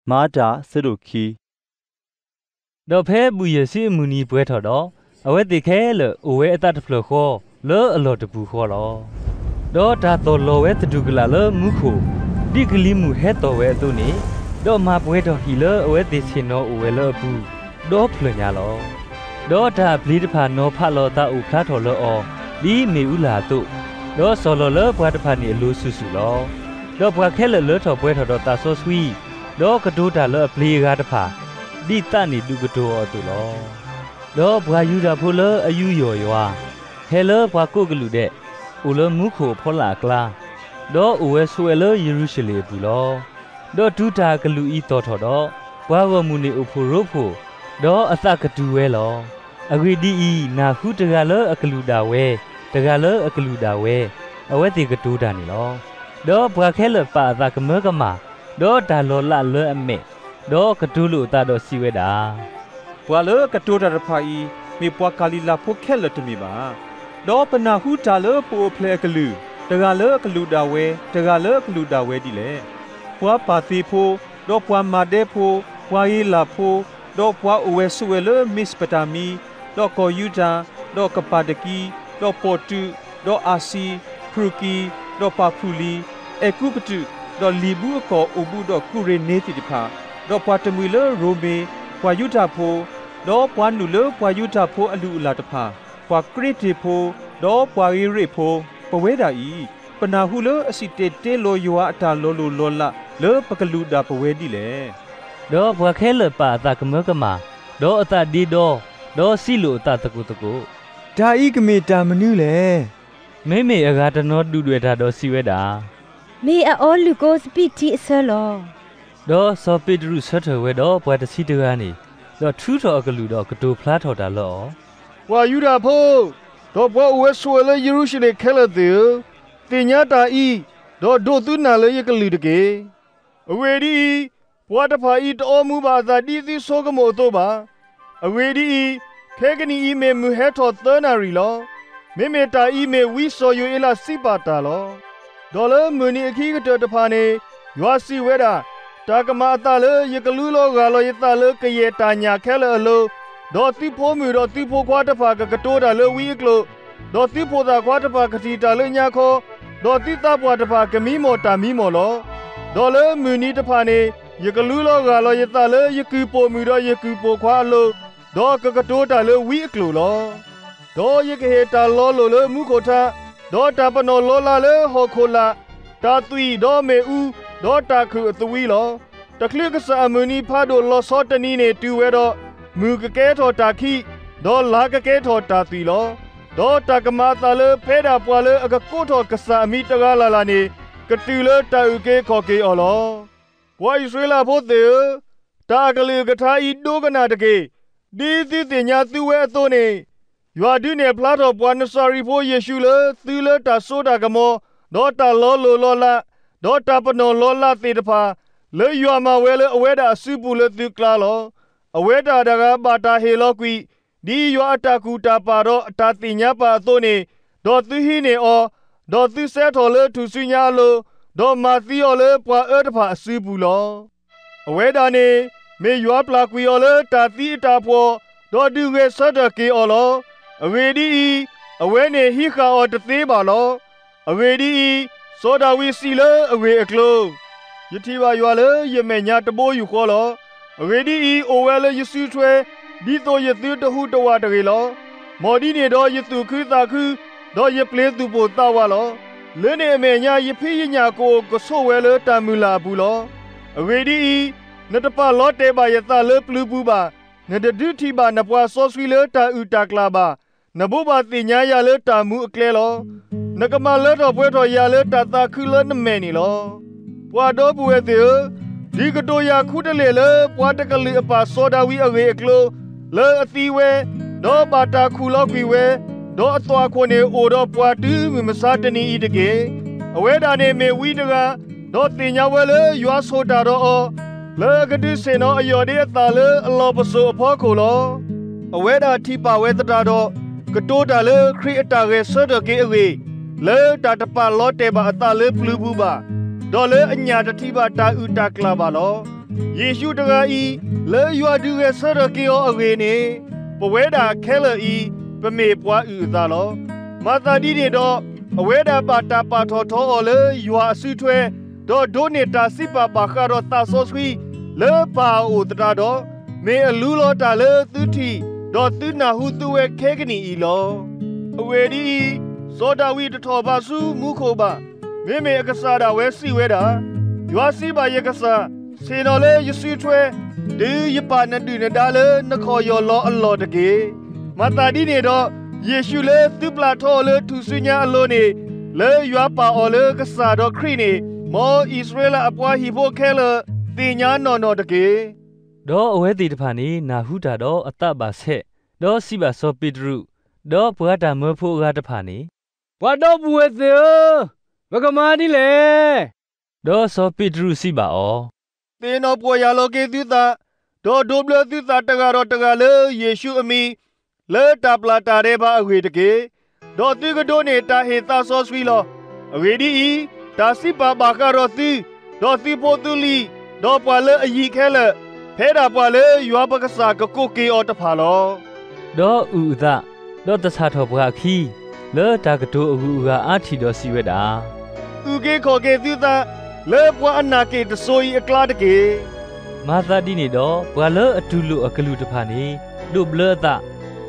မၤတၢ် ဆၢဒိၣ်ခံ. ဒီးဖဲဘူၣ်ယဲၢ်ဆံအမုၢ်နံၤပှဲၤထီၣ်ဒီး, အဝဲသ့ၣ်ခဲလၢာ်အိၣ်ဝဲအသးတဖျၢၣ်ဃီ လၢအလီၢ်တပူၤဃီလီၤ. ဒီးတၢ်သီၣ်လီၤဝဲသတူၢ်ကလာ်လၢမူခိၣ်, ဒ်ကလံၤမုၢ်ဟဲသီၣ်ဝဲအသိးန့ၣ်, ဒီးမၤပှဲၤထီၣ်ဟံၣ်လၢအဝဲသ့ၣ်ဆ့ၣ်နီၤအိၣ်ဝဲလၢအပူၤ, ဒီဖျၢၣ်ညါလီၤ. ဒီးတၢ်အပျ့ၤတဖၣ်နီၤဖးလီၤအသးအိၣ်ဖျါထီၣ်လၢအီၤ, ဒ်မ့ၣ်အူလၢ်အသိး, ဒီးစီၢ်လီၤလၢပှၤတဖၣ်န့ၣ်အလိၤစုာ်စုာ်လီၤ. ဒီးပှၤခဲလၢာ်လၢထီၣ်ပှဲၤထီၣ်ဒီးသးစီဆှံ, ဒီးကတိၤတၢ်လၢအပျ့ၤအဂၤတဖၣ်, ဒ်သးန့ၣ်ဒုးကတိၤအီၤအသိးလီၤ. ဒီးပှၤယူဒၤဖိလၢအယူးယီၣ်ယွၤ, ဟဲလၢပှၤကိးကလုာ်ဒဲး, အိၣ်လၢမူခိၣ်အဖီလာ်အကျါ, ဒီးအိၣ်ဝဲဆိးဝဲလၢယရူၤၡလ့ၣ်အပူၤလီၤ. ဒီးတုၤတၢ်အကလုၢ်အံၤသီၣ်ထီၣ်ဒီး, ပှၤဂီၢ်မုၢ်န့ၣ်အိၣ်ဖှိၣ်ရိဖှိၣ်, ဒီးအသးကတုၤဝဲလီၤ. အဂ့ၢ်ဒ်အံၤ, နၢ်ဟူတဂၤလၢအကလုၢ်ဒၣ်ဝဲ, တဂၤလၢအကလုၢ်ဒၣ်ဝဲ, အဝဲသ့ၣ်ကတိၤတၢ်န့ၣ်လီၤ. ဒီးပှၤခဲလၢာ်ပာ်အသးကမၢကမၣ်, ဒီးတၢ်လီၤလးလၢအမဲာ်, ဒီးကတိၤလိာ်အသးဒီးစံးဝဲဒၣ်, ပှၤလၢအကတိၤတၢ်တဖၣ်အံၤ, မ့ၢ်ပှၤကၤလံၤလးဖိခဲလၢာ်တမ့ၢ်ဘၣ်. ဒီးပနၢ်ဟူတၢ်လၢပအိၣ်ဖျဲၣ်အကလုၢ်, တဂၤလၢအကလုၢ်ဒၣ်ဝဲ, တဂၤလၢအကလုၢ်ဒၣ်ဝဲဒ်လဲၣ်. ပှၤပၢ်သ့ၣ်ဖိ, ဒီးပှၤမၤဒဲဖိ, ပှၤဂ့ၤလၢ်ဖိ, ဒီးပှၤအိၣ်ဝဲဆိးဝဲလၢမ့းစပတၤမံ, ဒီးကီၢ်ယူဒၤ, ဒီးကပၤဒကံ, ဒီးပီၣ်တူး, ဒီးအၤစံ, ဖရူၤကံ, ဒီးပၤဖူၤလံ, အဲၤကူပတူး, ဒီးလံာ်ဘူအကီၢ်အိၣ်ဘူးဒီးကုၢ်ရ့ၣ်နံၤသ့ၣ်တဖၣ်, ဒီးပှၤတမှံၤလၢရိမ့ၤ, ပှၤယူဒၤဖိ, ဒီးပှၤနုာ်လၢပှၤယူဒၤဖိအလုၢ်အလၢ်တဖၣ်, ပှၤကရ့တ့ၣ်ဖိ, ဒီးပှၤဂ့ၤရ့ၣ်ဖိ, ပဝဲဒၣ်အံၤ, ပနၢ်ဟူလၢအစံၣ်တဲၤတဲလီၤယွၤအတၢ်လီၤလိၢ်လီၤလးလၢပကလုၢ်ဒၣ်ပဝဲဒ်လဲၣ်. ဒီးပှၤခဲလၢာ်ပာ်အသးကမၢကမၣ်, ဒီးအသးဒ့ဒီ, ဒီးစံးလိာ်အသးသကိးသကိး, တၢ်အံၤကမ့ၢ်တၢ်မနုၤလဲၣ်. မ့မ့ၢ်အဂၤတနီၤဒုၣ်ဒွဲၣ်တၢ်ဒီးစံးဝဲဒၣ်, မ့ၢ်အအီလုၣ်ကိစပံးထံအဆၢလီၤ. ဒီးစီၤပ့းတရူးဆၢထၢၣ်ဝဲဒီးပှၤတဆံတဂၤန့ၣ်, ဒီးထုးထီၣ်အကလုၢ်ဒီးကတိၤဖျါထီၣ်တၢ်လၢအီၤ, ပှၤယူဒၤဖိ, ဒီးပှၤအိၣ်ဝဲဆိးဝဲလၢယရူၤၡလ့ၣ်ခဲလၢာ်သ့ၣ်ဧၢ, သ့ၣ်ညါတၢ်အံၤ, ဒီးဒိးသုနၢ်လၢယကလုၢ်တက့ၢ်. အဂ့ၢ်ဒ်အံၤ, ပှၤတဖၣ်အံၤတအီမူၤဘၣ်အသးဒ်သုဆိကမိၣ်အသိးဘၣ်. အဂ့ၢ်ဒ်အံၤ, ခဲကနံၣ်အံၤမ့ၢ်မုၢ်ဟဲထီၣ်သၢနၣ်ရံၣ်လီၤ. မ့မ့ၢ်တၢ်အံၤမ့ၢ်ဝံစီၤယိၤအ့လးစံးပာ်တၢ်လီၤ. ဒီးလၢမုၢ်နံၤအခံကတၢၢ်တဖၣ်န့ၣ်, ယွၤစံးဝဲဒၣ်, တၢ်ကမၤအသးလၢယကလူလီၤဂၢ်လီၤယသးလၢကယဲၢ်တၢ်ညၣ်ခဲလၢာ်အလိၤ, ဒီးသုဖိမုၣ်ဒီးသုဖိခွါတဖၣ်ကကတိၤတၢ်လၢဝံအကျိာ်, ဒီးသုဖိသၣ်ခွါတဖၣ်ကထံၣ်တၢ်လၢညါခီ, ဒီးသုသးပှၢ်တဖၣ်ကမံမီၢ်တၢ်မံမီၢ်လီၤ. ဒီးလၢမုၢ်နံၤတဖၣ်န့ၣ်, ယကလူလီၤဂၢ်လီၤယသးလၢယကုၢ်ပိာ်မုၣ်ဒီးယကုၢ်ပိာ်ခွါအလိၤ, ဒီးကကတိၤတၢ်လၢဝံအကျိာ်လီၤ. ဒီးယကဟ့ၣ်တၢ်လီၤလိၢ်လၢမူခိၣ်ထး, ဒီးတၢ်ပနီၣ်လီၤလးလၢဟီၣ်ခိၣ်လာ်, တၢ်သွံၣ်ဒီးမ့ၣ်အူ, ဒီးတၢ်ခုၣ်အသဝံလီၤ. တချုးကစၢ်အမုၢ်နံၤဖးဒိၣ်လီၤဆီတနံၤန့ၣ်တုၤဝဲဒီး, မုၢ်ကကဲထီၣ်တၢ်ခံး, ဒီးလါကကဲထီၣ်တၢ်သွံၣ်လီၤ. ဒီးတၢ်ကမၤအသးလၢဖဲဒၣ်ပှၤလၢအကကိးထီၣ်ကစၢ်အမံၤတဂၤလၢ်လၢ်န့ၣ်, ကတုၤလၢတၢ်အုၣ်က့ၤခီၣ်က့ၤအီၤလီၤ. ပှၤအံၣ်စရ့လးဖိသ့ၣ်ဧၢ, တၢ်အကလုၢ်အကထါအံၤဒိကနၣ်တက့ၢ်. ဒ်သုသ့ၣ်ညါသုဝဲအသိးန့ၣ်, ယွၤဒုးနဲၣ်ဖျါထီၣ်ပှၤနစၤရ့းဖိယ့ၣ်ၡူးလၢသုလၢတၢ်စိတၢ်ကမီၤ, ဒီးတၢ်လီၤလိၢ်လီၤလး, ဒီးတၢ်ပနီၣ်လီၤလးသ့ၣ်တဖၣ်, လၢယွၤမၤဝဲလၢအဝဲဒၣ်အစုပူၤလၢသုကျါလီၤ. အဝဲဒၣ်တဂၤဘၣ်တၢ်ဟ့ၣ်လီၤကွံာ်, ဒ်ယွၤအတၢ်ကူၣ်တၢ်ပာ်ဒီးအတၢ်သ့ၣ်ညါပာ်အသိးန့ၣ်, ဒီးသုဟံးန့ၢ်အီၤ, ဒီးသုစဲထီၣ်လၢထူၣ်စုညါအလိၤ, ဒီးမၤသံအီၤလၢပှၤအၢတဖၣ်အစုပူၤလီၤ. အဝဲဒၣ်န့ၣ်, မ့ၢ်ယွၤပျၢ်ကွံာ်အီၤလၢတၢ်သံအတၢ်ဖှီၣ်, ဒီးဒုးဂဲၤဆၢထၢၣ်က့ၤအီၤလီၤ. အဂ့ၢ်ဒ်အံၤ, အဝဲန့ၣ်ဟံးဃာ်အီၤတသ့ဘၣ်လီၤ. အဂ့ၢ်ဒ်အံၤ, စီၤဒၤဝံးစံးလၢအဂ့ၢ်အကျိၤ, ယထံၣ်ဘၣ်ယွၤလၢယမဲာ်ညါတဘိယူၢ်ဃီလီၤ. အဂ့ၢ်ဒ်အံၤ, အိၣ်ဝဲလၢယစုထွဲ, ဒ်သိးယသုတဟူးတဝးတဂ့ၤလီၤ. မ်ဒ်န့ၣ်ဒီးယသူၣ်ခုသးခု, ဒီးယပျ့ၤသူၣ်ပိၢ်သးဝးလီၤ. လၢန့ၣ်အမဲာ်ညါယဖံးယညၣ်ကအိၣ်ကဆိးဝဲလၢတၢ်မုၢ်လၢ်အပူၤလီၤ. အဂ့ၢ်ဒ်အံၤ, နတပာ်လီၤတဲာ်ဘၣ်ယသးလၢပျုၤပူၤဘၣ်. နတဒုးထံၣ်ဘၣ်နပှၤစီဆှံလၢတၢ်အုၣ်တၢ်ကျၣ်ဘၣ်. နဘိးဘၣ်သ့ၣ်ညါယၤလၢတၢ်မူအကျဲလီၤ. နကမၤလၢထီၣ်ပှဲၤထီၣ်ယၤလၢတၢ်သးခုလၢနမဲာ်န့ၣ်လီၤ. ပှၤဒီပုၢ်ဝဲၢ်သ့ၣ်ဧၢ, ဒုးကတိၤယၤခူတလ့ၢ်လၢပှၤတကလုာ်အပၢ်စီၤဒၤဝံးအဂ့ၢ်အကျိၤ, လၢအသံဝဲ, ဒီးဘၣ်တၢ်ခူၣ်လီၤကွံာ်ဝဲ, ဒီးအသွၣ်ခိၣ်န့ၣ်အိၣ်ဒီးပှၤတုၤမုၢ်မဆါတနံၤအံၤတက့ၢ်. အဝဲဒၣ်န့ၣ်မ့ၢ်ဝံတဂၤ, ဒီးသ့ၣ်ညါဝဲလၢယွၤဆိၣ်တၢ်ဒီးအီၤ, လၢအကဒုးဆ့ၣ်နီၤအယီၢ်ဒ့အသးလၢအလီၢ်ပစိာ်အဖီခိၣ်လီၤ. အဝဲဒၣ်ထံၣ်ပာ်ဝဲသတးဒီး, ကတိၤတၢ်လၢခရံာ်အတၢ်ဂဲၤဆၢထၢၣ်က့ၤအဂ့ၢ်, လၢတၢ်တပာ်လီၤတဲာ်ဘၣ်အသးလၢပျုၤပူၤဘၣ်, ဒီးလၢအညၣ်တထံၣ်ဘၣ်တၢ်အုၣ်တၢ်ကျၣ်ဘၣ်လီၤ. ယ့ၣ်ရှူးတဂၤအံၤ လၢယွၤဒုးဂဲၤဆၢထၢၣ်က့ၤအီၤအဂ့ၢ်န့ၣ်, ပဝဲဒၣ်ခဲလၢာ်အံၤ ပမ့ၢ်ပှၤအုၣ်အသးလီၤ. မၤသးဒ်န့ၣ်ဒီး, အဝဲဒၣ်ဘၣ်တၢ်ပာ်ထီၣ်ထီအီၤလၢယွၤအစုထွဲ, ဒီးဒိးန့ၢ်တၢ်စံးပာ်ဘၣ်ဃးဒီးသးစီဆှံလၢပၢ်အအိၣ်သတးဒီး, မ့ၢ်အလူလီၤတၢ်လၢသုထံၣ်, ဒီးသုနၢ်ဟူသုဝဲခဲကနံၣ်အံၤလီၤ. အဂ့ၢ်ဒ်အံၤ, စီၤဒၤဝံးတထီၣ်ဘးဆူမူခိၣ်ဘၣ်. မ့မ့ၢ်အကစၢ်ဒၣ်ဝဲစံးဝဲဒၣ်, ယွၤစံးဘၣ်ယကစၢ်, ဆ့ၣ်နီၤလၢယစုထွဲ, တုၤယပာ်နဒုၣ်နဒါလၢနခီၣ်ယီၢ်လီၤအလီၢ်တက့ၢ်. မၤသးဒ်န့ၣ်ဒီး, ယ့ၣ်ရှူးလၢသုပျၢ်ထီအီၤလၢထူၣ်စုညါအလိၤန့ၣ်, လၢယွၤပာ်အီၤလၢကစၢ်ဒီးခရံာ်န့ၣ်, မ်အံၣ်စရ့လးအပှၤဟံၣ်ဖိခဲလၢာ် သ့ၣ်ညါနီၢ်နီၢ်တက့ၢ်. ဒီးအဝဲသ့ၣ်တဖၣ်န့ၣ်နၢ်ဟူတၢ်ဒီးအသးဘၣ်ဆဲး, ဒီးစံးဘၣ်စီၤပ့းတရူး, ဒီးပှၤတၢ်မၢဖိအဂၤတဖၣ်န့ၣ်, ပှၤဒီပုၢ်ဝဲၢ်သ့ၣ်ဧၢ, ပကမၤဒ်လဲၣ်. ဒီးစီၤပ့းတရူးစံးဘၣ်အီၤ, သ့ၣ်နီၣ်ပီၢ်ယၢ်လီၤက့ၤသုသး, ဒီးဒိးဘျၢသုသးတဂၤဒီးတဂၤလၢယ့ၣ်ရှူးအမံၤ, လၢတၢ်ပျၢ်တၢ်ဒဲးဘးအဂ့ၢ်တက့ၢ်. ဒီးသုကဒိးန့ၢ်တၢ်ဟ့ၣ်သးစီဆှံလီၤ. အဂ့ၢ်ဒ်အံၤ, တၢ်စံးပာ်ဘၣ်ဃးဒီးသု, ဒီးသုဖိသုလံၤ, ဒီးပှၤလၢအယံၤခဲလၢာ်, ဖဲဒၣ်ပှၤလၢယွၤပကစၢ်ကကိးက့ၤအီၤတဖၣ်လီၤ. ဒီးအုၣ်အသး, ဒီးသဆၣ်ထီၣ်ပှၤအခံ, လၢတၢ်ကတိၤအဂုၤအဂၤအါထံၣ်ဒီးစံးဝဲဒၣ်, အုၣ်က့ၤခီၣ်က့ၤသုသး, လၢပှၤအနၢ်က့ၣ်တစိၤအံၤအကျါတက့ၢ်. မၤသးဒ်န့ၣ်ဒီး, ပှၤလၢအတူၢ်လိာ်အကလူးတဖၣ်န့ၣ်, ဒိးဘျၢအသး,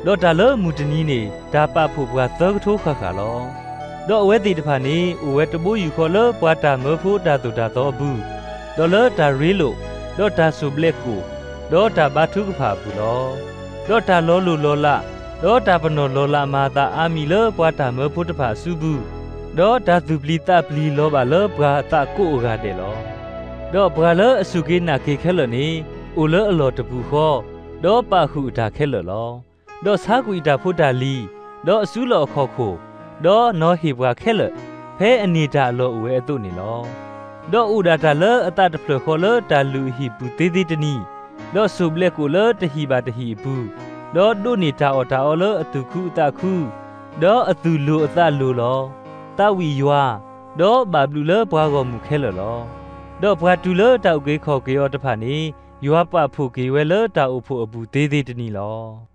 ဒီးတၢ်လၢမုၢ်တနံၤန့ၣ် တၢ်ပာ်ဖှိၣ်ပှၤသၢကထိဃၣ်ဃၣ်လီၤ. ဒီးအဝဲသ့ၣ်တဖၣ်န့ၣ် အိၣ်ဝဲတဘိယူၢ်ဃီလၢပှၤတၢ်မၢဖိတၢ်သိၣ်တၢ်သီအပူၤ, ဒီးလၢတၢ်ရ့လိာ်, ဒီးတၢ်စိၢ်ဘျဲးကိၣ်, ဒီးတၢ်ဘါထုကဖၣ်အပူၤလီၤ. ဒီးတၢ်လီၤလိၢ်လီၤလး, ဒီးတၢ်ပနီၣ်လီၤလးမၤအသးအါမံၤလၢပှၤတၢ်မၢဖိတဖၣ်အစုပူၤ, ဒီးတၢ်သူၣ်ပျံၤသးပျံၤလီၤဘၣ်လၢပှၤအသးကိးအဂၤဒဲးလီၤ. ဒီးပှၤလၢအစူၢ်က့ၤနာ်က့ၤခဲလၢာ်န့ၣ်, အိၣ်လၢအလီၢ်တပူၤဃီ, ဒီးပာ်ဃုာ်အတၢ်ခဲလၢာ်လီၤ. ဒီးဆါကွံာ်တၢ်ဖိတၢ်လံၤ, ဒီးအစုလီၢ်အခီၣ်ခိၣ်, ဒီးနီၤဟ့ၣ်ပှၤခဲလၢာ်, ဖဲအန့ၢ်တၢ်အလီၢ်အိၣ်ဝဲအသိးန့ၣ်လီၤ. ဒီးအိၣ်ဒၣ်တၢ်လၢအသးတဖျၢၣ်ဃီလၢတၢ်လုၢ်အဟံၣ်ပူၤသ့သ့တနံၤ, ဒီးစိၢ်ဘျဲးကိၣ်လၢတဟံၣ်ဘၣ်တဟံၣ်အပူၤ, ဒီးဒိးန့ၢ်တၢ်အီၣ်တၢ်အီလၢအသူၣ်ခုအသးခု, ဒီးအသူၣ်လိၤအသးလိၤလီၤ. သးဝံၣ်ယွၤ, ဒီးဘၣ်ဘျုးလၢပှၤဂီၢ်မုၢ်ခဲလၢာ်လီၤ. ဒီးပှၤတုၤလၢတၢ်အုၣ်က့ၤခီၣ်က့ၤအီၤတဖၣ်န့ၣ်, ယွၤပာ်ဖှိၣ်က့ၤဝဲလၢတၢ်အိၣ်ဖှိၣ်အပူၤသ့သ့တနံၤလီၤ.